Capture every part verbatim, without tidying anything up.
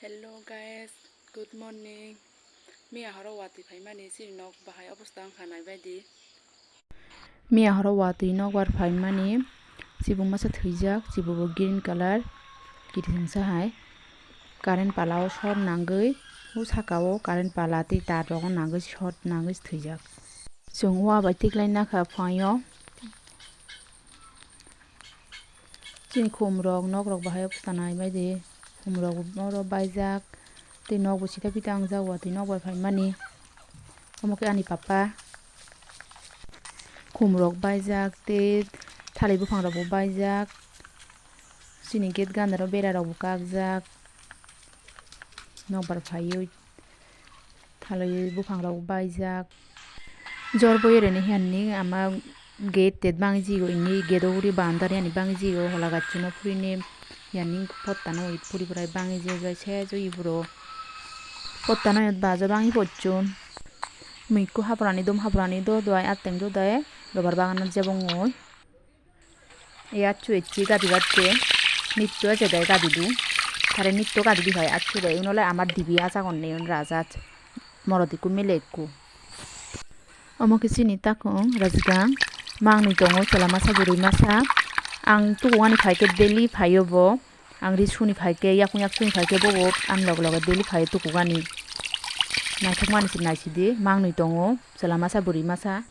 Hello guys, good morning. Miya horo watwi phaimani chini nok bahai obostha wngkha naibaidi. Miya horo watwi nokbar phaimani chibuk masa thwijak, chibuk bo green colour kiting sa hai. Current pala o short nangwi, o saka o current pala tei tar rogo nangwi short nangwi thwijak. Chwng wa bai tiklai nakha phaio. Chini khum rok nok rok bahai obostha naibaidi. Khum rok oro baijak. Tei nok bo sita pita wngjak watwi nokbar phaimani. Omo khe ani papa. Khum rok baijak tei thalai buphang rok bo baijak. Chini gate gana rok bera rok bo kakjak. Nokbar phaiwi thalai buphang rok baijak. Jor boyereni hiyanni ama gate tet bangjigo, inni gate o uri boundary ani bangjigo, hola gacchuno purini hiyanni pottano uri puri purai bangji ojai se joi puro. Pottano iyot bajo bangi pocchon. Mui ekko haborani dom, haborani do doi atteng do doi, rubber baganot jebongoi. Ei acchu ecche gadi batte, nitto ejede gadi du. Tare nitto gadi di pai acchu de, igun ole amar dibe aja gonne, igun rajaj. Morot ekko mile ekko. Omo khe chini takung rajgang. Mangnwi tongo chwla masa bwrwi masa. Ang tukugani phaikhe daily phaio bo. Ang ri suni phaikhe, yakung yak suni phaikhe bobo ani loge loge daily phaio tukugani. Naithokmani se naisidi, mangnwi tongo. Chwla masa bwrwi masa.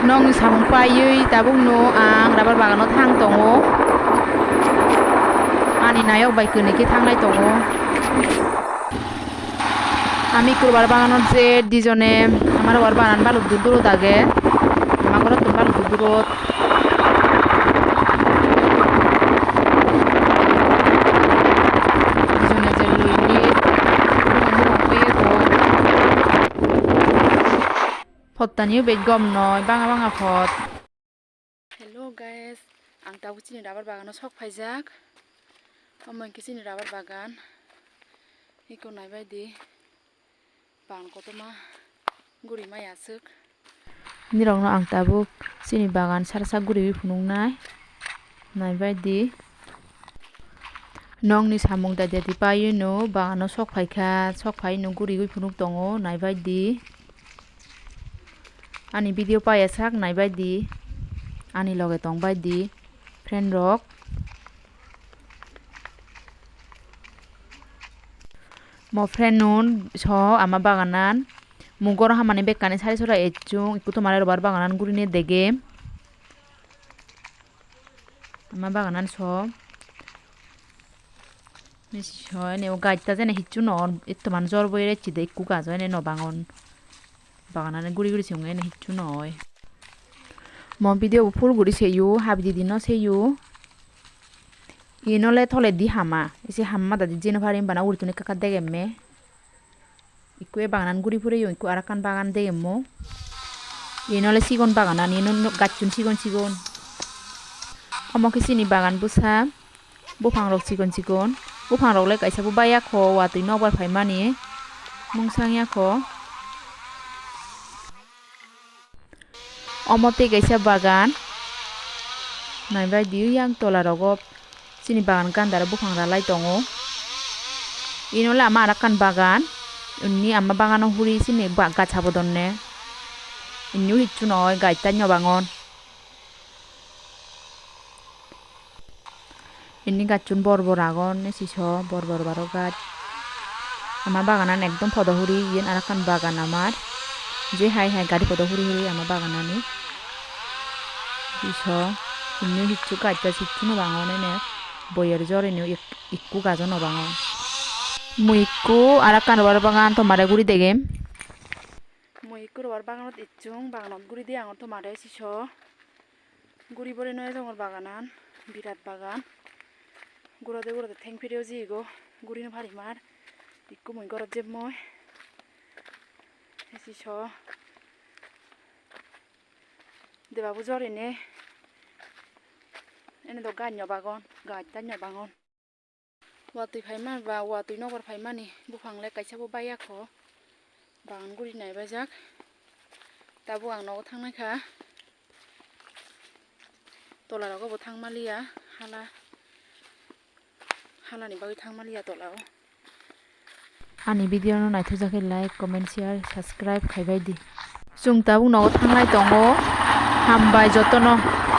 Nokni samung paiwi tabukno ang rubber bagano thang tongo. Ani nayok bai kwnwi khe thanglai tongo. Ami rubber bagano je dijone ama rubber bagan balok dur durot age. Ama gorottun balok dur durot. Dijone je loinei bumung bumung paiye tongo. Pottaniyo bej gom noi, banga banga pot. Hello guys, ang tabuk chini rubber bagano sok phaijak. Omo hinkhe chini rubber bagan. Iko naibaidi. Bang kotorma guri maya aswk. Nirokno ang tabuk chini bagan sara sak guriwi phunuknai. Naibaidi. Nokni samung dadi dadi paiwi no bagano sok phaikha, sok phaiwi no guriwi phunuk tongo, naibaidi. Ani video paiya sak naibaidi. Ani loge tongbaidi friend rok. Mo friend nun so ama baganan mugor hamani bekkani sari sora echung ikku tomare robar baganan gurine dege. Ama baganan so. Nisi so ene o gaj taj ene hissu no or, ettoman jor boyere ecche de ikku gajo ene no bangon. Baganani guri guri se ene hissu no oi. Mo video bo full guri seyo, habi didi no seyo. Iyen ole toledi hama, ese hama madadi jei no parim bana uguredi tun ekka ekka degemme. Ikko e baganan guri pureyo, ikko arakkan bagan degemo. Iyen ole sigon baganan, iyen ole gacchun sigon sigon. Omo khe chini bagan busa, buphang rok sigon sigon. Buphang rok le kaisa bo baiya kho, watwi nokbar phaimani mungsang ya kho. Omo tei kaisa bagan. Naibaidi yang tola rogo chini bagan gandaro buphang ralai tongo. Ino le ama arakkan bagan. Inni ama bagano huri chini ba-, gaj habodonne. Inniyo hissu no oi, gaj taj no bangon. Indi gacchun bor bor agon, siso bor bor baro gaj. Ama baganan ekdom podo huri, iyen arakkan bagan amar. Je hai hai gari podo huri huri ama baganani. Siso, indi hissu gaj taj hissu no bangon ene. Boyer jor indi ik-, ikku gajo no bangon. Mui ikku arakkan rubber bagan tomare guri degem. Mui ikku rubber baganot icchung, baganot guri degongor tomare siso. Guri bore noi jongor baganan, birat bagan. Gurode gurode theng pire o jigo, guri no parimar. Ikku mui gorot jemmoi. Siso. Debabo jor ene. Ene do gaj no bagon, gaj taj no bangon. Watwi phaima ba watwi nokbar phaimani buphang le kaisa bo baiya kho. Bagan guri naibaijak. Tabuk ang nogo thangnaikha. Tola rogo bo thangmaliya. Hala, halani bagwi thangmaliya tola o. Ani video no naithokjakhe like, comment, share, subscribe khaibai di. Chwng tabuk nogo thanglai tongo. Hambai jotono.